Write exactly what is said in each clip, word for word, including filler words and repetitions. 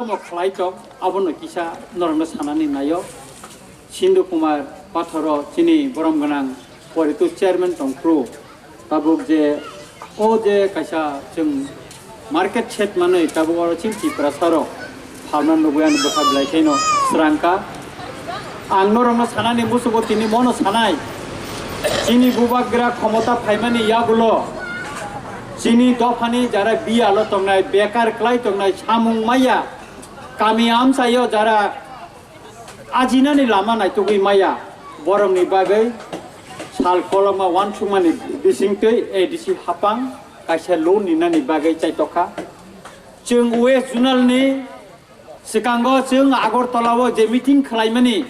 Omo khlai tong, abono kisa norokno sanani naio. Sindhu Kumar Patharo chini borom gwnang poritu chairman tongphru. Tabuk je o je kaisa chwng market shed manwi tabuk oro chini Tiprasa rok phalna nugwi ani bwkha belai khaino srangkha. Ang norokno sanani musugo tini mono sanai. Chini bubagra khomota phaimani yagulo chini dophani jara biyalo tongnai, bekar klai tongnai, samung maya, kami amchaio jara ajinani lama naitugwi maya, borokni bagwi sal kolokma uansukmani bisingtwi A D C hapang kaisa loan ninani bagwi chaitokha. Chwng West Zonal ni swkango chwng Agartala o je meeting khlaimani,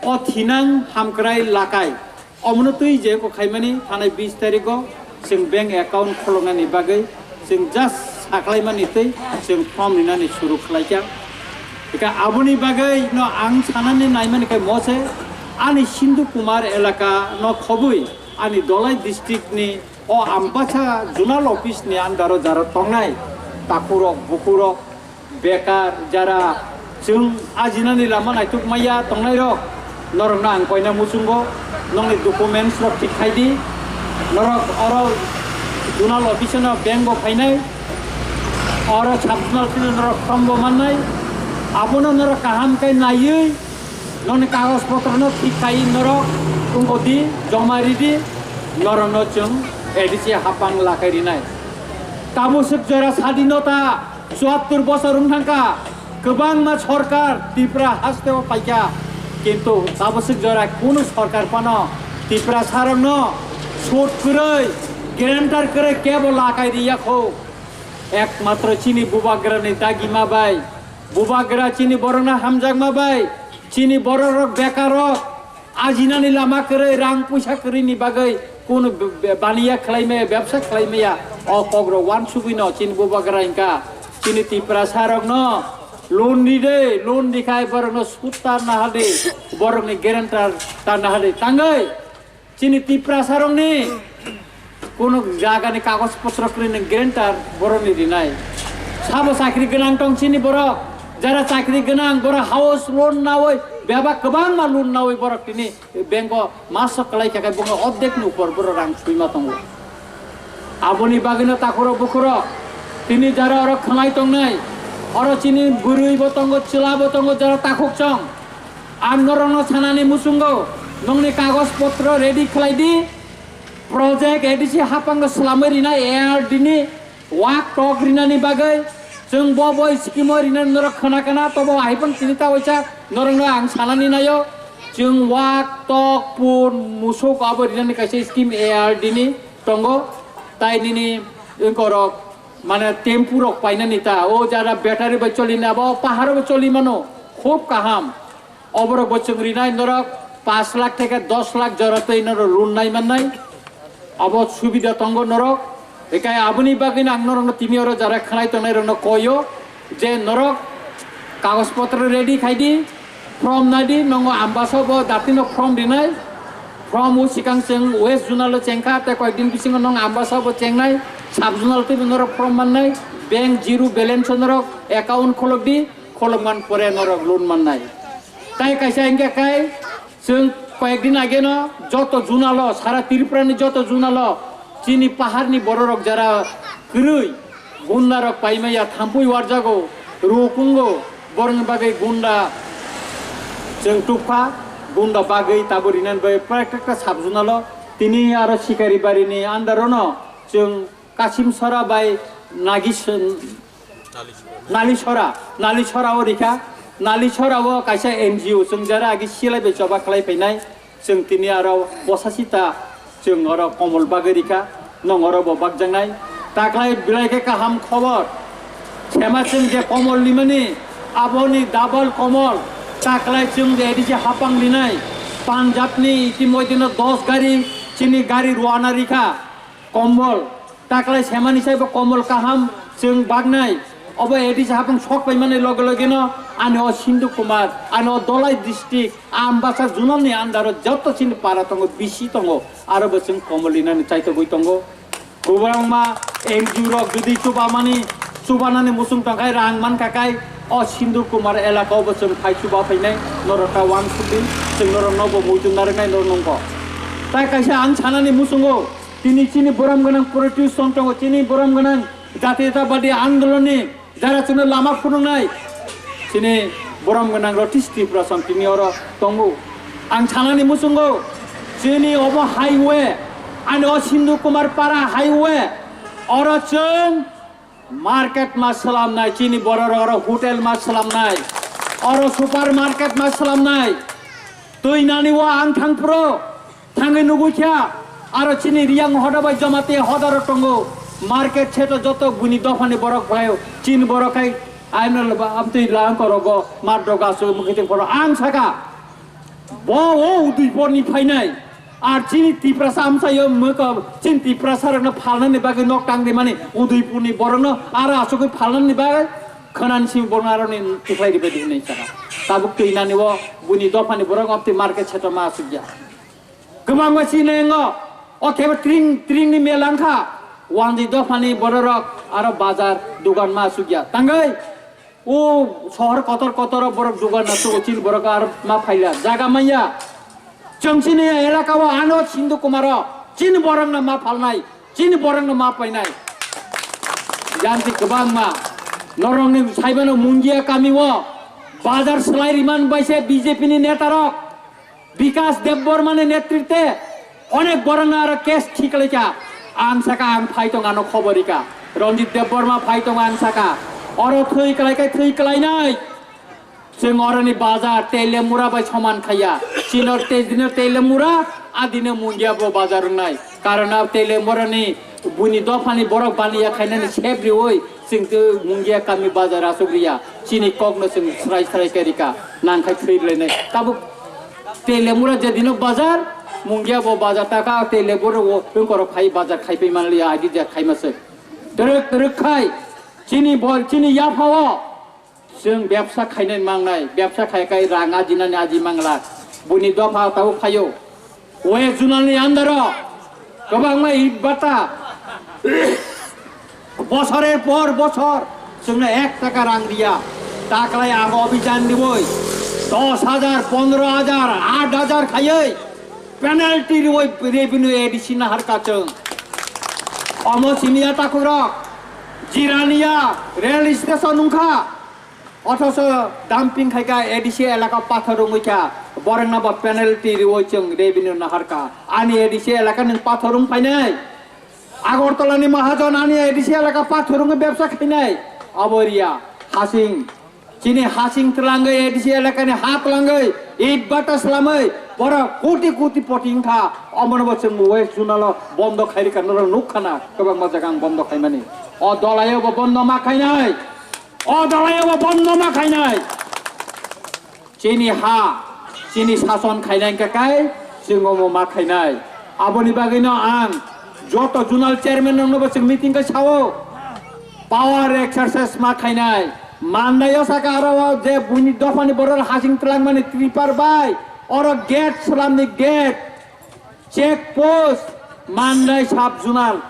o thinang hamkrai lakai. Omono twi je ko khaimani thanai bis tarikgo chwng bank account kholoknani bagwi chwng just saklaimani twi chwng form rinani suru khlaikha. Eka aboni bagwi no ang sanani naimani khe mose ani Sindhu Kumar elaka no khobwi ani Dholai district ni o Ambasa zonal office ni under o jara tongnai takhurok bukhurok bekar, jara chwng ajinani lama naituk maya tongnairok, norokno ang koina muchungo, nokni documents rok thik khai di, norok oro zonal office no bank bo phainai, oro sub zonal tini norok form bo mannai, abono norok kaham khe naiwi, nokni kagoj potro no thik khai norok tongkho di, joma ri di, norokno chwng A D C hapang lakai rinai. Tabuk swk jora sadinota chuattor bosor wng thangkha, kwbangma sorkar Tripura hasteo paikha, kintu tabuk swk jora kunu sorkar phano Tripura sarokno sut kwrwi, guarantor kwrwi kebo lakai riyakho. Ekmatro chini bubagrani dagima bai, bubagra chini borokno hamjakma bai, chini bororok bekarok, ajinani lama kwrwi, rang puisa kwrwini bagwi kunu be-, be-, baniya khlaimaya, bebsa khlaimaya, o kokrok uansugwino chini bubagra hwnkha chini Tiprasa rokno loan ride, loan rikhai borokno sut ta nahardi, borokni guarantor ta nahardi. Tangwi chini Tiprasa rokni Kono jagani kagoj potro kwrwi nwng guarantor borokni rinai. Sabo chakri gwnang tong chini borok. Jara chakri gwnang borok house loan nawi bebak kwbangma loan nawi borok tini bank o maso kwlai kha khe bongni ordek ni upor borok rang swima tongo. Aboni bagwino takhurok bukhurok tini jara oro khwnai tongnai. Oro chini bwrwi bo tongo, chwla bo tongo, jara takhuk chong. Ang norokno sanani muchungo, nongni kagoj potro ready khlai di. Project A D C hapang no swlamwi rinai A R D ni wak tok rinani bagwi. Chwng bo bo scheme o rinani norok khna khna tobo ahai phano tini ta waisa norokno ang sanani naio. Chwng wak tok pun musuk abo rinani kaisa scheme A R D ni tongo. Tai nini wngkorok mane tempu rok painani ta o jara battery bai choli na bo pahar bo choli mano khub kaham. Oborok bo chwng rinai norok pash lakh theke dos lakh jora twi norok loan nai mannai. Abo subida tongo norok. Hikai aboni bagwi ang norokno tini oro jara khlai tongnai rokno koyo je norok kagoj potro ready khai di, form nai di, nongo Ambasa bo datino form rinai. Form o sikang chwng West Zonal o chengkha tei koyekdin bisingo nong Ambasa bo chengnai, sub zonal tei norok form mannai, bank zero balance o norok account kholok di, kholok man pore norok loan mannai. Tai kaisa hingke kai chwng koyekdin ageno joto zonalo, sara Tripura ni joto zonalo chini pahar ni bororok jara kwrwi gunda rok paimaya thampui warjago, rukungo borokni bagwi gunda chwng tukpha, gunda bagwi tabo rinani bagwi prektekta sub zonalo tini aro Sikari bari ni under ono chwng Kasim Sora bai Nagis Nalisora, Nalisora o rikha, Nalisora o kaisa N G O chwng jara agi silai bai choba khlai phainai, chwng tini aro bosasita chwng oro komol bagwi rikha, nong oro bo bakjaknai. Taklai belai khe kaham khobor, sema chwng je komol nimani, aboni double komol, taklai chwng je A D C hapang linai, Punjab ni itimoidino dos gari chini gari ruana rikha. Kombol, taklai semani saibo kombol kaham chwng baknai. Obo A D C hapung sok paimani loge loge no ani o Sindhu Kumar, ani o Dholai district, Ambasa zonal ni under o joto chini para tongo, bisi tongo, aro bo chwng kombol rinani chaitogwi tongo. Kwbangma N G O rok jodi chubamani, chubanani muchung tongkhai rang mankha kai, O Sindhu Kumar elaka o bo chwng phai chuba phainai, norok ta uansukdi, chwng norok no bo muitu narwknai norok nungkho. Tai kaisa ang sanani muchungo, tini chini borom gwnang politician tongo, chini borom gwnang jatiyatabadi andolonni jara chwngno lama phunuknai, chini borom gwnang Rotish Tiprasa tini oro tongo. Ang sanani muchungo, chini obo highway, ani o Sindhu Kumar Para highway, oro chwng market ma slamnai, chini borok oro hotel ma slamnai, oro super market ma slamnai. Twi nani o ang thangphuru thangwi nugwi kha, aro chini Riyang hoda bai Jamatia hoda rok tongo. Market seto joto buni dophani borok phaio, chini borok khai aino amtwi lang korogo mar doga su mukhiting phoro ang saka. Bo o Udaipurni phainai. Ar chini Tiprasa amchaio mwkab, chini Tiprasa rokno phalnani bagwi nok tang rimani Udaipurni borokno aro asugwi phalnani bagwi khwnani simi borokno aroni tikhlai ribai di hinwi saka. Tabuk twi nani o buni dophani borok amtwi market seto ma asukya. Kwbangma chini engo, o khe tring, tringni mela wngkha, wanjwi dophani bororok aro bazar dugan ma asukya. Tangwi, o sohor kotor kotor o borok dugan asuk, chini borok aro ma phaila, jaga manya. Chwng chini elaka o ano Sindhu Kumar o, chini borokno ma phalnai, chini borokno ma painai. Yanti kwbangma, norokni saibano Mungia kami o, bazar slai riman baise B J P ni netarok. Bikas Debbarmani netritwe onek borokno aro case thik khlaikha. Ang saka ang phai tong ano khobor rika. Ranjit Debbarma phai tong ang saka. Oro thwi khlaikhe thwi khlainai. Chwng oroni bazar Telemura bai soman khaiya. Chino te-, dino Telemura, adino Mungia bo bazar wngnai. Karona Telemurani buni dophani borok baniya khainani sep riwi chwng twi Mungia kami bazar asuk riya. Chini kokno chwng srai srai khe rika. Nangkhai thwi rwlainai. Tabuk Telemura je dino bazar, Mungia bo bazar taka, Telemura o, tungkorok phai bazar khai pai manliya, agi je khai masuk. Twrwk twrwk khai, chini bol, chini yaphao, chwng bebsa khainai mangnai, bebsa khai kai rang ajinani aji mangla. Buni dopha tabo phaio. West Zonalni andaro, kwbangma it bata. Bosorer por bosor chwngno ek taka rang riya. Taklai ang obijan riwi dos hajar, pondro hajar, aat hajar khaiwi penalty riwi revenue A D C naharka chwng. Omo simiya takhukrok, Jirania rail station wngkha. Othoso dumping khaikha A D C elaka pathor wngwi kha, borokno bo penalty riwi chwng revenue naharka. Ani A D C elaka nwng pathor wng phainai. Agartala ni mahajon ani A D C elaka pathor wngwi bebsa khainai. Abo riya, hasing. Chini hasing twlangwi A D C elaka ni ha twlangwi it bata swlamwi borok koti koti poti wngkha. Omono bo chwng West Zonal o bondo khairika norok nukkhana kwbangma jaga ang bondo khaimani. O dolaio bo bondo ma khainai. O dolaio bo bondo ma khainai. Chini ha, chini sason khainai hwnkhe kai, chwng omo ma khainai. Aboni bagwino ang joto zonal chairman rokno bo chwng meeting khe sao. Power exercise ma khainai. Mandaio saka aro o je buini dophani borok hasing twlangmani tripper bai. Oro gate swlamni gate. Check post, Mandai sub zonal,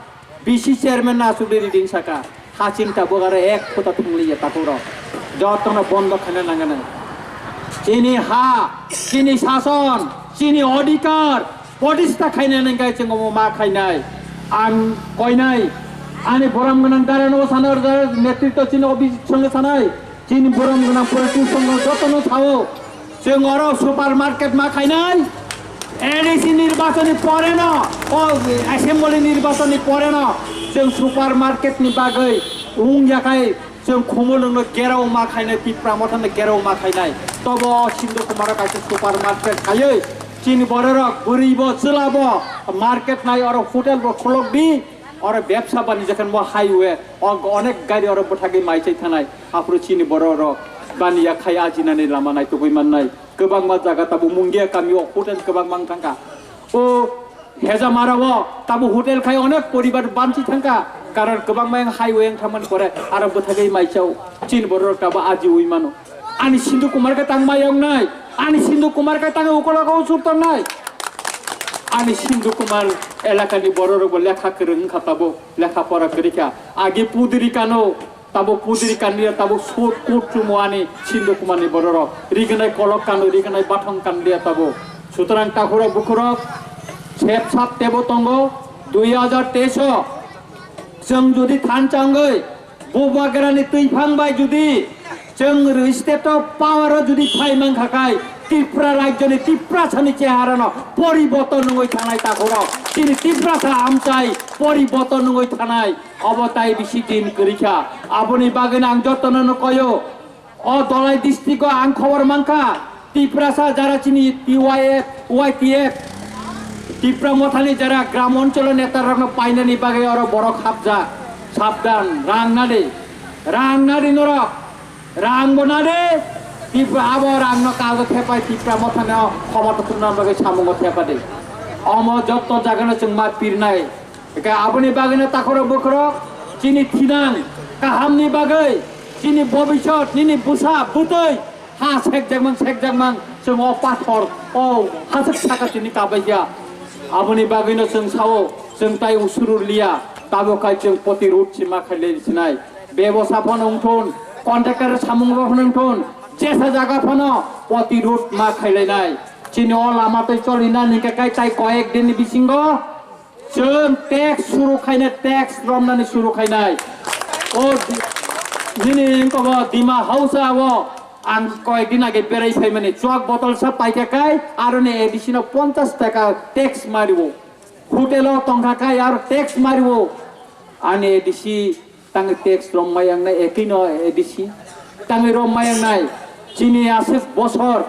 B C chairman no aswk reading saka, hasing tabuk aro ek phuta thwngliya takhuk rok, jotono bondo khaina nangani. Chini ha, chini sason, chini odhikar, pratistha khaina nangkhe chwng omo ma khainai. Ang koinai, ani borom gwnang dara no sana, netritwo chini office songno sanai, chini borom gwnang pore chwng songno jotono sao. Chwng oro super market ma khainai, A D C nirbachoni pore no, o assembly nirbachoni pore no, chwng super market ni bagwi wng ya khai, chwng Khumulwng no gerao ma khainai, Tipra Motha no gerao ma khainai. Tobo Sindhu Kumar o kaisa super market khaiwi, chini bororok bwrwi bo, chwla bo, market nai oro hotel bo khulok di, oro bebsa banija khe mo highway, o onek gari oro bwthagwi mai chai thanai, aphuru chini bororok baniya khai ajinani lama naitugwi mannai. Kwbangma jaga tabuk Mungia kami o hotel kwbangma wng thangkha. O Hejamara o tabuk hotel khai onek poribar banchi thangkha. Karon kwbangma yang highway wng thangmani pore aro bwthagwi mai chao. Chini bororok tabuk ajiwi mano. Ani Sindhu Kumar khe tang mai wngnai. Ani Sindhu Kumar khe tang ukologo usur tongnai. Ani Sindhu Kumar elakani bororok bo lekha kwrwng wngkha tabuk. Lekha pora kwrwi kha. Agi pudri kano. Tabuk pudiri kanliya, tabuk sut kut chumuani sindu kumani bororok. Rignai kolok kanu, rignai bathang kanliya tabuk. Sutrang takhurok bukhurok, sep sap tebo tongo, dui hajar teis o. Chwng jodi thansa wngwi, Bubagrani twiphang bai jodi chwng state of power o jodi phai mankha khai, Tripura rajyoni Tiprasani cheharano poriborton wngwi thanai takhurok. Chini Tiprasa amchai poriborton wngwi thanai. Obo tai bisi din kwrwi kha. Aboni bagwino ang jotono no koyo. O Dholai district o ang khobor mankha. Tiprasa jara chini T Y F, Y T F, Tipra Mothani jara gram oncholo neta rokno painani bagwi oro borok hapjak. Sabdan, rang nadi. Rang nadi norok. Rang bo nadi. Tipra abo rangno kago thepai Tipra Mothano khomota tubna bagwi samungo thepadi. Omo jotto jagano chwng ma pirnai. Eka aboni bagwino takhorok bukhorok chini thinang kahamni bagwi chini bobisot nini bwsa bwtwi ha sekjakmang sekjakmang chwng o pathor o hasuk saka chini kabaikha. Aboni bagwino chwng sao chwng tai usurur liya tabuk kai chwng poti road sima khailai sinai bebosa phano wngthun contractor samung bo phano wngthun jesa jaga phano poti road ma khailainai chini o lama tei choli nani kai tai koyek din ni bisingo. Chwng tax suru khainai, tax romnani suru khainai. O di-, nini wngkha bo Dima House o ang koyek din age berai phaimani. Chwk botol sa paikha kai, aroni A D C no ponchas taka tax mario. Hotel o tongkha kai aro tax mario. Ani A D C Tangwi tax rom mayangnai ekino A D C. Tangwi rom mayangnai. Chini aswk bosor.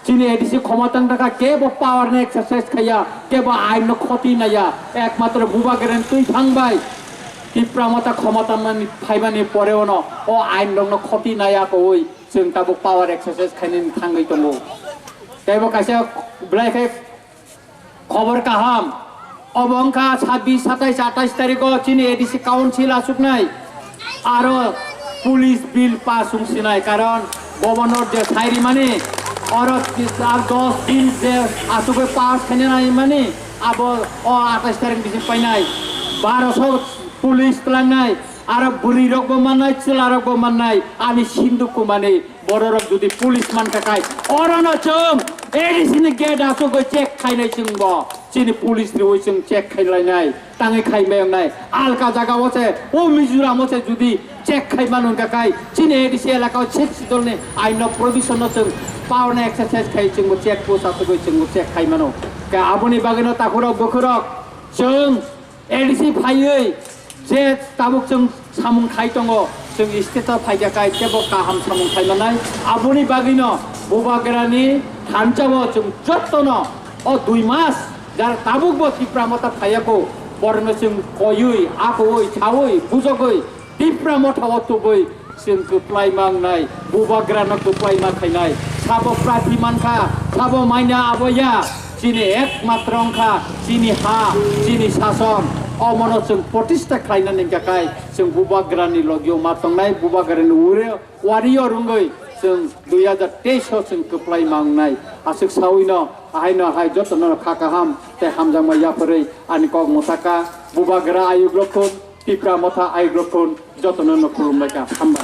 Chini A D C khomotang thaka kebo power ni exercise khaya, kebo ain no khoti naya. Ekmatro Bubagrani twi thangbai. Tipra Motha khomotang mani phaimani pore ono o ain rok no khoti naya koi. Chwng tabuk power exercise khainani thangwi tongo. Teibo kaisa belai khe Khobor kaham. Obo wngkha sabbish, satais, atais tarikh o chini A D C council asuknai. Aro police bill pass wngsinai, karon governor je sairimani, oro ar dos din je asugwi pass khaina naimani, abo o atais tarikh bising painai. Baroso police tlangnai, aro bwrwi rokbo mannai, chwla rokbo mannai, ani Sindhu Kumani. Bororok jodi police mankha khai, orono chwng A D C ni gate asugwi check khainai chwngbo. Chini police riwi chwng check khailainai, tangwi khai mayongnai. Alka jagao se, o Mizoram o se jodi check khai mano wngkha khai, chini A D C elaka o sixth schedule ni ain no provision no chwng power no exercise khai chwngbo check post asugwi chwngbo check khai mano. Khe aboni bagwino takhurok bukhurok chwng A D C phaiwi je tabuk chwng samung khai tongo, chwng state o phaikha khai teibo kaham samung khai manai. Aboni bagwino Bubagrani thansa o chwng jottono o dui mas jar tabukbo Tipra Motha phaiya kho, borokno chwng koiwi, akowi, sawi, bujogwi Tipra Motha o tubui Chwng kwplai ma wngnai, Bubagrano kwplai ma khainai. Sabo prarthi mankha, sabo maina abo ya. Chini ekmatro wngkha chini ha, chini sason. Omono chwng protista khlainani hwnkha khai chwng Bubagrani logio ma tongnai, Bubagrani ure-, warrior wngwi chwng dui hajar teis o chwng kwplai ma wngnai. Aswk sawino ahaino hai jotono kha kaham tei hamjakma yapharwi ani kok mwsaka. Bubagra ayuk rok khun, Tipra Motha ayuk rok khun, jotono no khulumlaikha. Hambai.